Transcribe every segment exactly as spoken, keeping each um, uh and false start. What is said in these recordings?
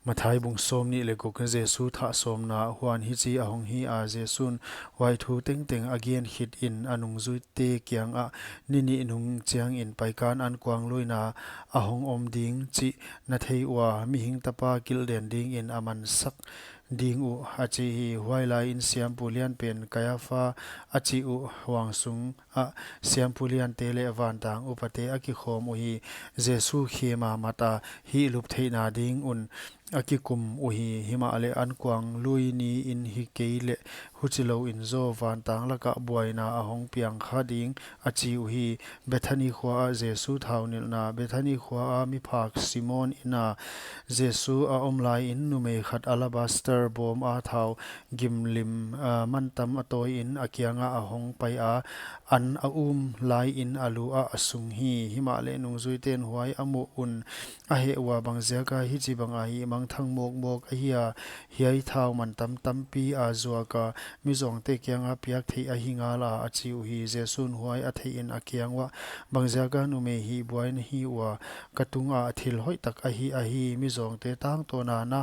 Matthai bung sawmnih leh guk. Jesu thah sawmna. Huan hichi ahong hi a, Jesu'n huai thu tengteng a gen khit in a nungzuite kiangah, Ni nih nung chiangin Paikan Ankuang luina ahong om ding chih na thei ua, Mihing Tapa kilhden dingin a mansak ding uh, a chi hi. Huailai in siampu lianpen Kaiapha a chih uh huang sung ah siampu liante leh vantang upate a kikhawm uhi. Jesu khem a mat a, hihluptheihna ding un a kikum uhi. Himahleh ankuang lui ni in hi kei leh huchilouin zaw vantang lakah buaina ahong piang kha ding, a chi uhi. Bethani khua ah Jesu thaunilhna. Bethani khua a miphak Simon inn a Jesu a om lai in numei khat alabaster bawm a thau gimlim, ah, mantam a tawi in a kiangah ahong pai a, an a um lai in a lu ah a sung hi. Himahleh nungzuiten huai a muh un a heh ua, Bangziaka hichibang a hihmangthang mawkmawk ahia? Hiai thau mantam tampi a zuak a, mizawngte kianga piak theih ahi ngal a, a chi uhi. Jesu'n huai a theih in a kiang uah, Bangziaka numei hih buai na hi ua? Ka tungah thil hoihtak ahi ahi, mizawngte tangtawn a na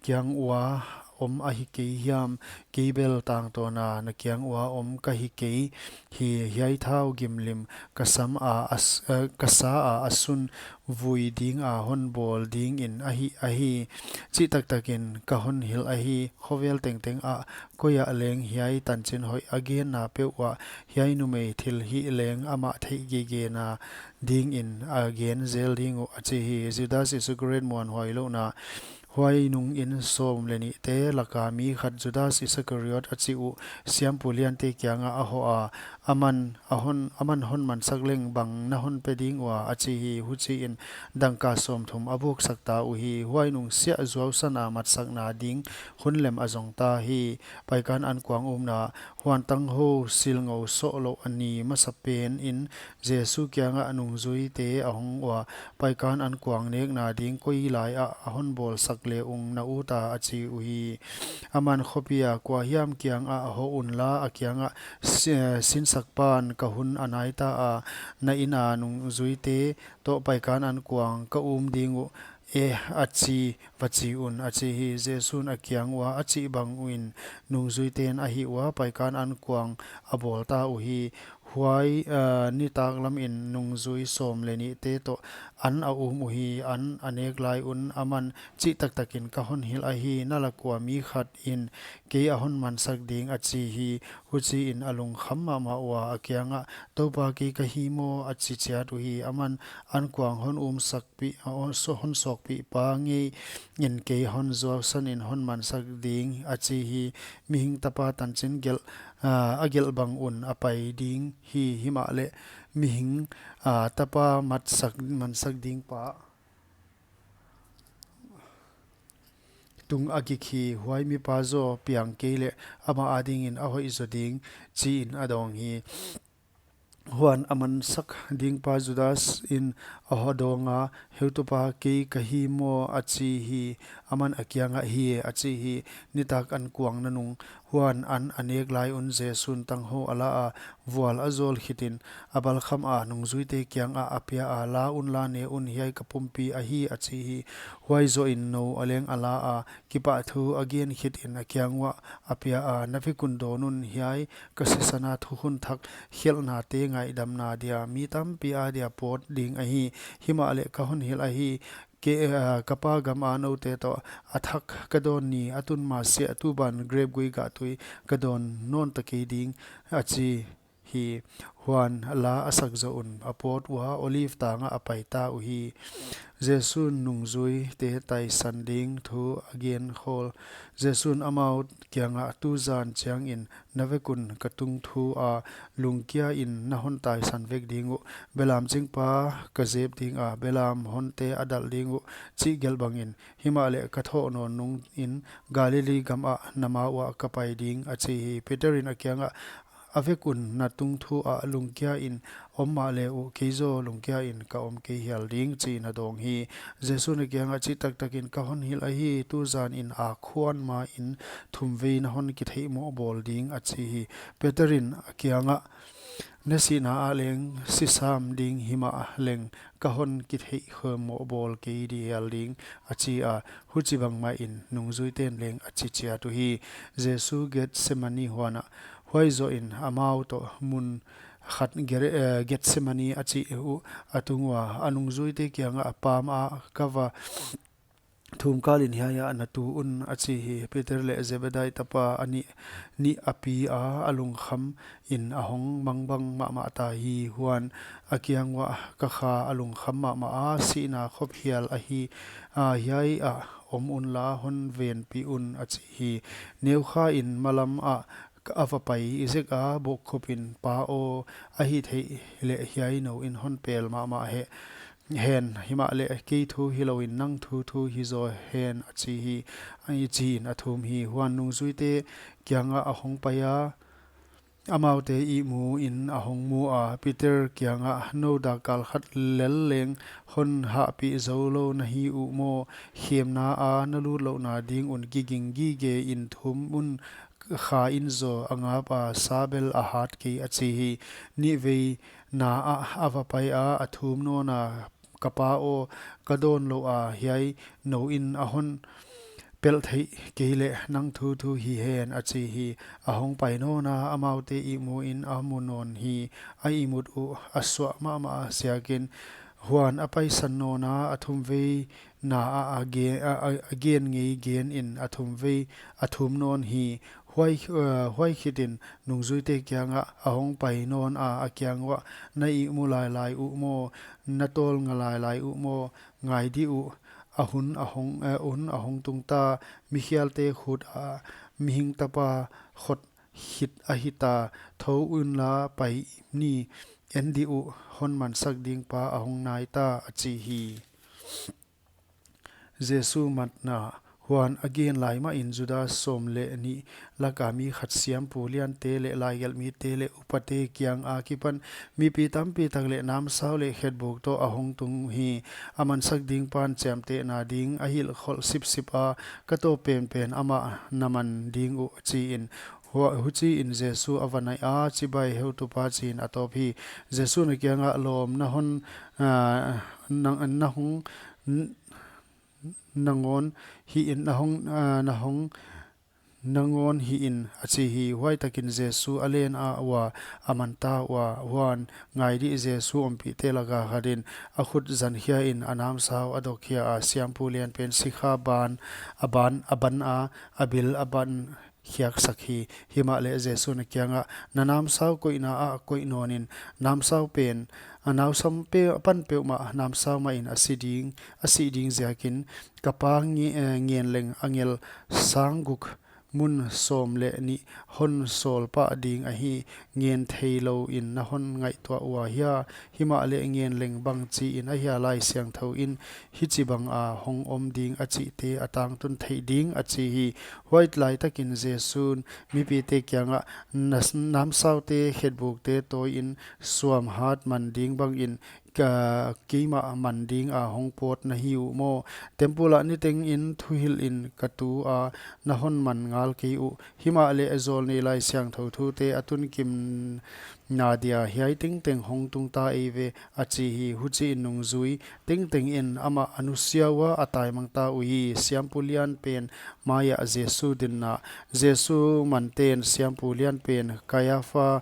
kiang ua om ahi kei hiam? Kei bel tangtawn a na kiang ua om ka hi kei hi. Hiai thau gimlim ka sam a as-, eh, ka sa a a sun vui ding a hon bawl dingin ahi, ahi chih taktakin ka hon hilh ahi. Khovel tengteng ah koi ah leng hiai tanchin hoih a genna peuh uah hiai numei thil hih leng amah theih geigena dingin a gen zel ding uh, a chi hi. Judas Iskariot muanhuai louhna. Huai nung in sawm leh nihte laka mi khat Judas Iskariot a chih uh siampu liante kiangah a hoh a, Aman a hon, aman hon mansak leng bang na hon pe ding ua? a chi hi. Huchiin dangka sawmthum a buksak ta uhi. Huai nung siah zuausan a matsakna ding hun lem a zong ta hi. Paikan Ankuang umna. Huan tanghou silngou sohlouh a ni masapen in Jesu kiangah nungzuite ahong ua, Paikan Ankuang nekna ding koi lai ah a hon bawlsak le ung na ut a? a chi uhi. Aman khopi a, Kuahiam kiangah hoh unla, a kiangah si-, sinsakpa'n, Ka hun a nai ta a, na inn a nungzuite toh Paikan Ankuang ka um ding uh e, a chi va chi un, a chi hi. Jesu'n a kiang ua a chih bang un nungzuite'n a hih ua Paikan Ankuang a bawl ta uhi. Huai, ah, nitaklam in nungzui sawm leh nihte toh an a um uhi. An a nek lai un aman chih taktakin, Ka hon hilh ahi, na lak ua mi khat in kei a hon mansak ding, a chi hi. Huchiin a lungkham mahmah ua a kiangah, Toupa, kei ka hi maw? a chi chiat uhi. Aman, Ankuang hon umsak pih, a, hon sawkpih pa ngei in kei hon zuausan in hon mansak ding, a chi hi. Mihing Tapa tanchin gelh, ah, a gelh bang un a pai ding hi. Himahleh Mihing, ah, Tapa matsak, mansak ding pa tung a gik hi. Huai mipa zaw piang kei leh amah adingin a hoih zaw ding, chiin a dawng hi. Huan a mansak ding pa Judas in a hon dawng a, Heutupa, kei ka hi maw? a chi hi. Aman a kiangah, Hi e, a chi hi. Nitak ankuang na nung. Huan an a nek lai un Jesu'n tanghou a la a, vual a zawl khitin a balkham a, nungzuite kiangah a pia a, La unla, ne un, hiai ka pumpi ahi, a chi hi. Huai zoh in nou a leng a la a, kipahthu a gen khitin a kiang uah a pia a, Na vek un dawn un, hiai ka sisan a thukhun thak khelhnate ngaihdamna dia mi tampi adia pawt ding ahi. Himahleh ka hon hilh ahi, ke, ah, ka Pa gam a noute toh a thak ka dawn ni a tun masiah tuban grep gui gahtui ka dawn nawn ta kei ding, a chi hi. Huan la a sak zoh un a pawt ua Olive tangah a pai ta uhi. Jesu'n nungzuite taisan ding thu a gen khol. Jesu'n amau kiangah, Tuzan chiangin na vek un ka tungthu a, lungkia in na hon taisan vek ding uh. Belam chingpa ka zep ding a, belam honte a dalh ding uh, chih gelh bangin. Himahleh ka thoh nawn nungin Galilee gam ah na ma uah ka pai ding, a chi hi. Peter in a kiangah, A vek un na tungthu ah lungkia in om mahle uh, kei zaw lungkia in ka om kei hial ding, chiin a dawng hi. Jesu'n a kiangah, Chih taktakin ka hon hilh ahi, tuzan in a khuan ma in thumvei na hon kitheihmoh bawl ding, a chi hi. Peter in a kiangah, Na sihna ah leng si sam ding himah leng ka hon kitheih khawm bawl kei di hial ding, a chi a. Huchibang mahin nungzuiten leng a chi chiat uhi. Jesu Gethsemane huan ah. Huai zoh in amau toh mun khat Gere-, eh, Gethsemane a chih uh a tung ua, a nungzuite kiangah a pam a, ka va thum kal in hiai ah na tu un, a chi hi. Peter leh Zebedai tapa a nih, nih a pi a, a lungkham in a hong mangbang mahmah ta hi. Huan a kiang uah, ka kha a lungkham mahmah a, sihna khop hial ahi a, hiai ah om un la, hon venpih un, a chi hi. Neukha in malam ah a va pai zek a, bohkhup in, Pa aw, a hih theih leh hiai nou in hon pel mahmah hen, himahleh kei thu hilou in nang thu thu hi zaw hen, a chi hi, a chi in a thum hi. Huan nungzuite kiangah a hong pai a, amaute ihmu in a hong mu a, Peter kiangah, nou dakkal khat lel leng hon hahpih zou lou na hi uh maw? Khemna a na lut louhna ding un kiging gige in thum un, kha in zaw a ngap a, sa bel a hat kei, a chi hi. Nihvei na ah a va pai a, a thum nawn a, Ka Pa aw, ka dawn louh a, hiai nou in a hon pelh theih kei leh nang thu thu hi hen, a chi hi. A hong pai nawn a, amaute ihmu in a mu nawn hi. A ihmut uh a suah mahmah ziakin. Huan a paisan nawn a, a thumvei na ah a gen, a, a, a gen ngei gen in a thumvei, a thum nawn hi. Huai, eh, huai khit in nungzuite kiangah a hong pai nawn a, a kiang uah, na ihmu lailai uh maw? Na tawl nga lailai uh maw? Ngai di uh, a hun a hong, eh, hun a hong tung ta, mikhialte khut ah mihing tapa khot khit ahi ta, thou un la pai ni, en di uh, hon mansak ding pa a hong nai ta, a chi hi. Jesu matna. Huan a gen lai mahin Judas sawm leh nih laka mi khat siampu liante leh laigelhmite leh upate kiang akipan mipi tampi tak leh namsau leh khetbuk toh a hong tung hi. A mansak ding pan chiamtehna ding a hilhkholh sipsip a, ka tawp penpen amah na man ding uh, chi in. Hua-, huchi in Jesu a va naih a, chibai heutupa, chi in a tawp hi. Jesu in a kiangah, lawm na hon, ah, na, na hong, n-, nangawn hi in, na hong, ah, na hong nangawn hi in, a chi hi. Huai takin Jesu a len a ua, a man ta ua, huan ngai di, Jesu ompihte laka khat in a khut zan khia in a namsau a dok khia a, siampu lian pen sikha ban a ban, a ban a, a bil a ban khiak sak hi. Himahleh Jesu in a kiangah, na namsau koihna ah koih nawn in, namsau pen, a namsau pe-, pan peuhmah namsau mah in a si ding, a sih ding ziakin, ka Pa nge-, eh, ngen leng angel sang guk mun sawm leh nih hon sawl pah ding ahi, ngen theilou in na hon ngaihtuah ua hia? Himahleh ngen leng bangchi in ahia Laisiangthou in hichibang a hong om ding a chihte a tangtun theih ding, a chi hi. Huai lai takin Jesu'n mipite kiangah, na s-, namsaute khetbukte tawi in suamhat man ding bangin, ka, keimah man ding a hong pawt na hi uh maw? Temple ah niteng in thuhilh in ka tu a, na hon man ngal kei uh. Himahleh zawlnei Laisiangthou thute a tunkimna dia hiai tengteng hong tung ta ei ve, a chi hi. Huchi in nungzui tengteng in amah a nusia ua, a taimang ta uhi. Siampu lian pen mai ah Jesu dinna. Jesu manten siampu lian pen Kaiapha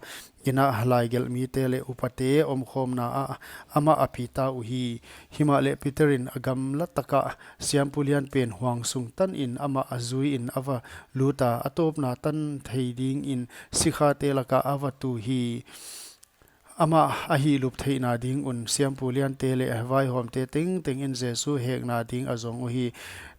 in ah laigelhmite leh upate omkhawmna ah amah a pi ta uhi. Himahleh Peter in a gamla tak ah siampu lian pen huang sung tan in amah a zui in a va lut a, a tawpna tan thei dingin sikhate lakah a va tu hi. Amah a hihlup theihna ding un siampu liante leh vaihawmte tengteng in Jesu hekna ding a zong uhi.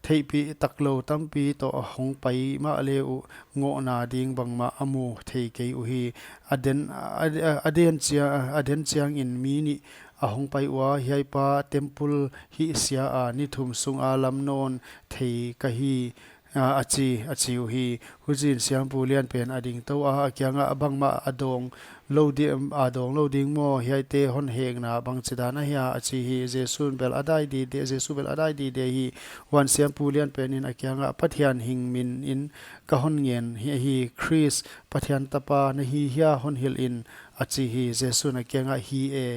Theihpih taklou tampi toh hong pai mahle uh, ngohna ding bangmah a mu thei kei uhi. A den, a, a, a den chia-, a den chiangin mi nih a hong pai ua, hiai pa temple hihsia a ni thum sunga lam nawn thei ka hi, a, a chi, a chi uhi. Huchiin siampu lian pen a ding tou a, a kiangah, "Bangmah a dawng lou di-, a dawng lou ding maw? Hiaite hon hekna bangchidan ahia?" a chi hi. Jesu'n bel a dai dide, Jesu bel a dai dide hi. Huan siampu lian pen in a kiangah, "Pathian hing min in ka hon ngen hi, hi Khrist, Pathian tapa na hi hia, hon hilh in," a chi hi. Jesu'n a kiangah, "Hi e,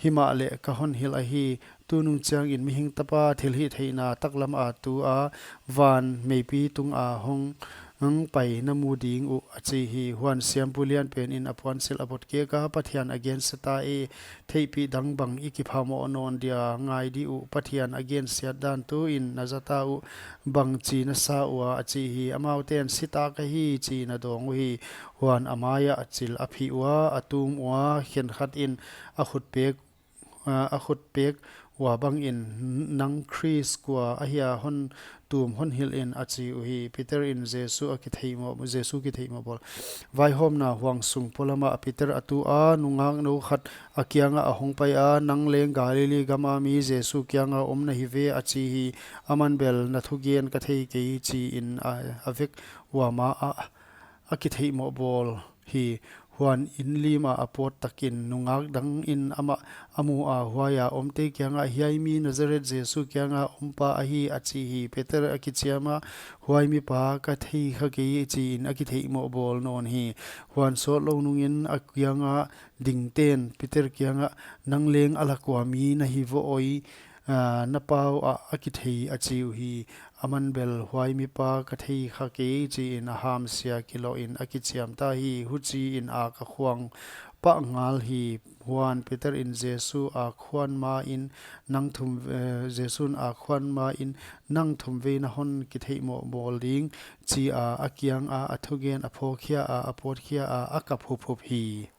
himahleh ka hon hilh ahi, tunung chiangin Mihing Tapa thilhihtheihna taklam a tu a van meipi tunga hong, hong pai na mu ding uh," a chi hi. Huan siampu lian pen in a puansilh a bot kek a, "Pathian a gensia ta e, theihpih dang bang i kiphamoh nawn dia ngai di uh, Pathian a gensiat dan tuin na za ta uh, bangchi na sa ua?" a chi hi. Amaute'n, "Si ta ka hi," chiin a dawng uhi. Huan a mai ah chil a phih ua, a tum ua, khenkhat in a khut pek, a, a khut pek ua bangin, "Nang Khrist kua ahia, hon tum hon hilh in," a chi uhi. Peter in Jesu a kitheihmoh, Jesu kitheihmohbawl. Vaihawmna huang sung polamah Peter a tu a, nungak nou khat a kiangah a hong pai a, "Nang leng Galili gama mi Jesu kianga om na hi ve," a chi hi. Aman bel, "Na thugen ka thei kei," chiin a, a vek ua, amah a, a kitheihmohbawl hi. Huan inn lim ah a pawt takin nungak dang in amah a mu a, huaia omte kiangah, "Hiai mi Nazareth Jesu kianga ompa ahi," a chi hi. Peter a kichiam a, "Huai mipa ka thei kha kei," chiin a kitheihmohbawl nawn hi. Huan sawtlou nungin a kianga dingte'n Peter kiangah, "Nang leng a lak ua mi na hi vo oi, a, na pau ah a kithei," a chi uhi. Aman bel, "Huai mipa ka thei kha kei," chiin a hamsia kilawhin a kichiam ta hi. Huchiin ak a khuang pah ngal hi. Huan Peter in Jesu a khuan main, "Nang thum, eh, Jesu'n a khuan main, 'Nang thumvei na hon kitheihmohbawl ding,' chi a, a kianga a thugen a phawkkhia a, a pawtkhia a, a kap huphup hi.